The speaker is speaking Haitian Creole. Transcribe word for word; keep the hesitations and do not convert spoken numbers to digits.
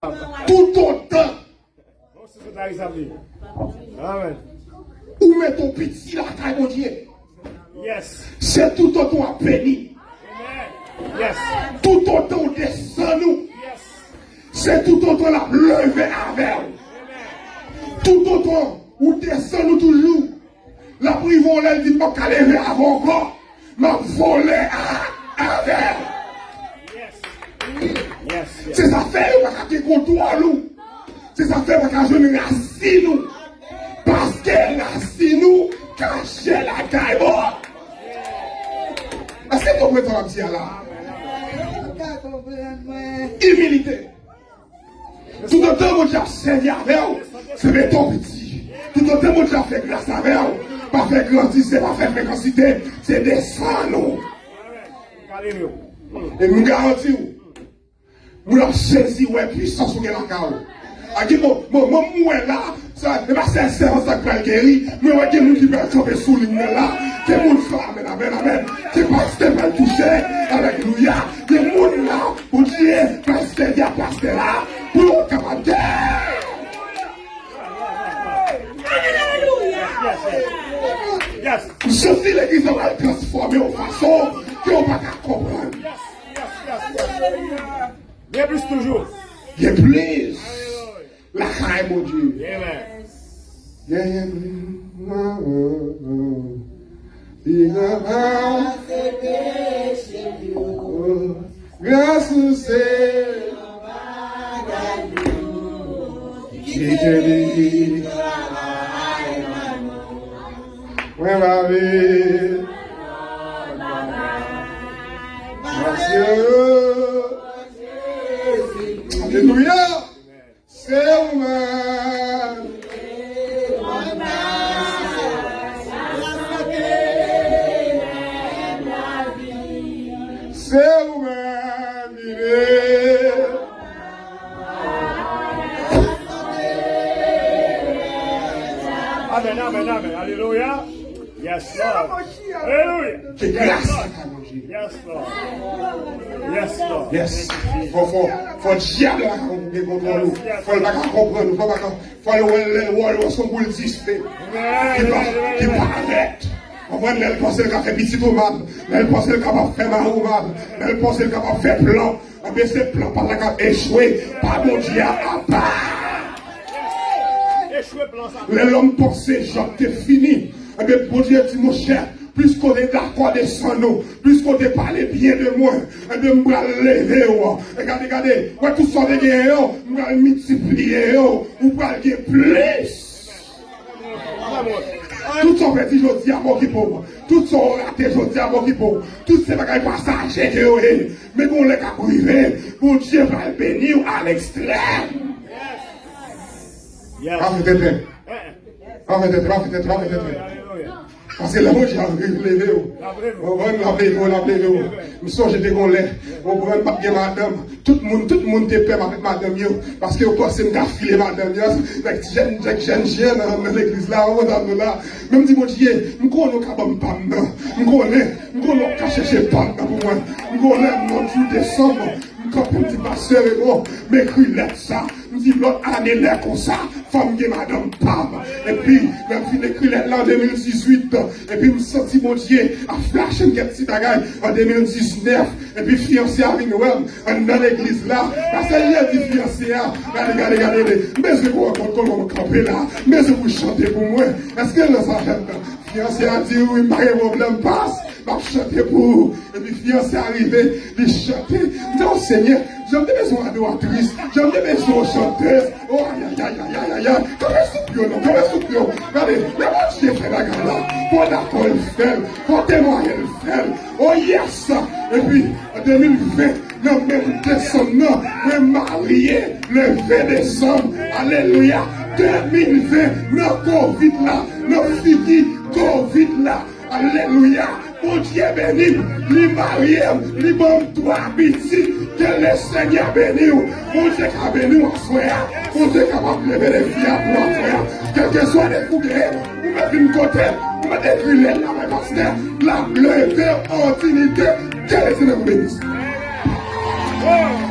Toutotan Bon, se sou ta ki sa vle. Amen. Ou mete yon piti lakay Bondye. Yes. Se toutotan w ap beni. Amen. Yes. Toutotan w desann ou. Yes. Se toutotan l ap leve avè w. Toutotan ou desann ou toujou. L ap rive yon lè l di, "M p ap ka leve avè w ankò. M ap vole a, avè w." Yes. Yes, yes. Se sa fè yo pa ka gen kontwòl ou. Se sa fè yo pa ka jwenn rasin ou. Paske rasin ou kache lakay ou. Èske w konprann sa m ap di a la? Imilite. Toutotan Bondye ap sèvi avè w, se beton piti. Toutotan Bondye ap fè gras avè w, pa fè grandise, pa fè frekansite, se desann ou. E m garanti w, moun ap sezi wè pwisans ou gen lakay ou. A gen mo, mo, mo m wè la, sa, e pa sèl sèvant sa k pral geri, mwen wè gen moun ki pral kanpe sou liy nan la, gen moun sa, amèn, amèn, amèn, gen pastè pral touche, alelouya, gen moun la, Bondye pral sèvi ak pastè la pou yo kapab gen. Alelouya! Yes, yes, yes. M santi legliz la pral transfòme yon fason ke w pa ka konprann. Yes, yes, yes, yes. Gen plis toujou. Gen plis. Lakay Bondye. Amen. Genyen plis. Li nan pase peche yo. Gras ou se yon bagay nou. Kite li travay nan nou. Mwen pa vle. Paske. Alelouya. Se ou menm. Se ou menm li ye. Amen, amen, amen. Alelouya. Yes, Lord. Alelouya. Ke gras la ka Yes, Lord. Yes, Lord. Yes. Fò, fò, fò dyab la gen kontwòl ou. Fò l pa ka konprann ou. Fò l pa ka, fò l wè, lè l wè w se yon boul dife. Ki pa, ki parèt. Konprann, lè l panse l ka fè pitit ou mal. Lè l panse l kapab fè mari w mal. Lè l panse l kapab fè plan. Anben se plan pa l la k ap echwe. Pa Bondye a apa. Lè lòm panse Jòb te fini. Ebyen, Bondye di, monchè, piske w te dakò desann ou, piske w te pale byen de mwen, ebyen, m pral leve w. E gade, gade, wè tout sa w te genyen yo, m pral miltipliye yo, ou pral gen plis. Tout sa w pèdi jodi a, m okipe w. Tout sa w rate jodi a, m okipe w. Tout se bagay pasaje ke yo ye. Men gon lè k ap rive, Bondye pral beni w a lekstrèm. Pa fè tenten. Pa fè tenten, pa fè tenten, pa fè tenten. Paske lè Bondye ap leve w, konprann, l ap leve w, l ap leve w. M sonje te gon lè, konprann, m pa t gen madanm. Tout moun, tout moun te pè m avèk madanm yo. Paske yo panse m ka file madanm yo. Nèg ti jèn, nèg jèn, jèn nan, nan legliz la, konprann, nou la. Men m di Bondye, m konnen w ka ban m pa m nan. M konnen, m konnen w ka chèche pa m nan pou mwen. M konnen m nan jou desanm. M kanpe, m di, pastè Remo, m ekri lèt sa. M di, lòt ane, lè konsa, fò m gen madanm pa m. Epi, lè m fin ekri lèt la an de mil dizuit, epi m santi Bondye ap flache m kèk ti bagay an de mil diznèf, epi fiyanse a vin wè m anndan legliz la. Pastè Remo di fiyanse a, gade, gade, gade, gade, m bezwen pou w rankontre kòman m kanpe la, m bezwen pou w chante pou mwen. Èske l nan sa fèt la? Fiyanse a di, wi, m pa gen pwoblèm, pas, m ap chante pou ou. Epi fiyanse a rive, li chante. M di, o Senyè, jan m te bezwen yon adoratris, jan m te bezwen yon chantèz. O, ayayayayayay. Kanpe sou pye w non, kanpe sou pye w. Gade, lè Bondye fè bagay la, fò w dakò l fè l, fò w temwaye l fè l. O, yes! Epi, an de mil ven, nan menm desanm nan, mwen marye le ven desanm. Alelouya! De mil ven, nan kovid la, nan figi kovid la. Alelouya! Bondye beni m, li marye m, li ban m twa pitit. Ke Lesenyè beni w. Bondye ka beni w aswè a. Bondye kapab leve defi a pou w aswè a. Kèlkeswa defi w genyen, ou mèt vin kote m, ou mèt ekri lèt la bay pastè. L ap leve w an diyite. Ke Lesenyè beni w.